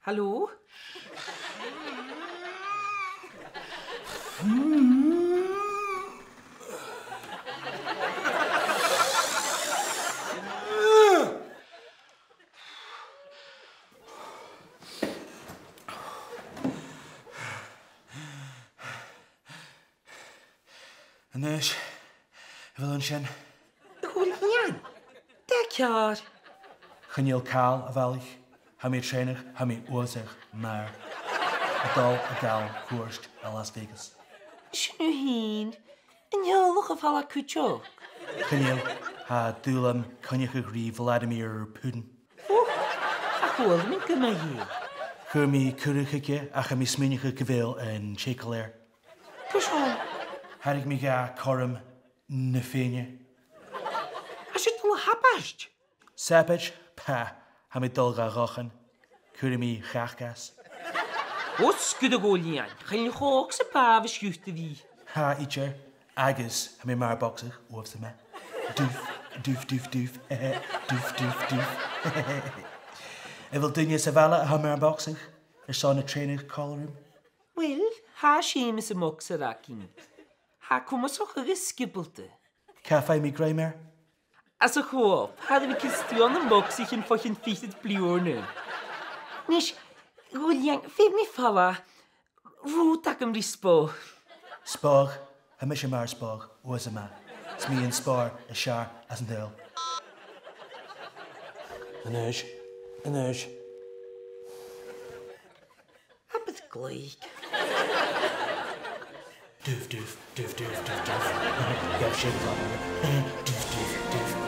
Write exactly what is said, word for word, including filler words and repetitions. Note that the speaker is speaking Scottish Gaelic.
Halò? A-nis, a bheil thu an sin? A Dhùghaill Iain, dè tha ceàrr? Chan eil càil, a bhalaich. Tha mi a' trèanadh, tha mi uabhasach math. A' dol a ghabhail cuairt a Las Vegas. Sin thu fhèin. An teaghlach a' falbh cuideachd? Chan eil, tha dùil agam coinneachadh ri Vladimir Putin. Ò, ach chuala mi gu math dheth. Chuir mi cuireadh thuige ach tha mi a' smaoineachadh gu bheil an t-eagal air. Carson? Thairg mi dha cothrom na Fèinne. Tha sibh a' dol a shabaid? Sabaid? Pah, tha mi a' dol dha dh'fhaicinn. Cuiridh mi chach às. Ò, sguir, a Dhùghaill Iain, chan eil an còcaireachd sa bhàbh as ciùte a bhith. Tha, idir, agus tha mi math air bogsaigeadh uabhasach math. Dùf, dùf, dùf, dùf. Dùf, dùf, dùf. A bheil duine sa bhaile a tha math air bogsaigeadh airson a' trèanadh còmhla rium? Uill, tha Seumas am bogsair againn. Tha e comasach agus sgiobalta. Càit am faigh mi grèim air? Anns a' Cho-op, tha e air a bhith a' cur stuth ann am bogsaichean bho chionn fichead bliadhna. A-nis, a Dhùghaill Iain, feumaidh mi falbh. Rud agam ri spòrs. Spòrs? Tha mise math air spòrs uabhasach math. 'S mi an spòrs as fheàrr anns an t-saoghal. A-nis, a-nis. Abair glaodh. Dùf, dùf, dùf, dùf, dùf, dùf. Gabh sìos. Dùf, dùf, dùf.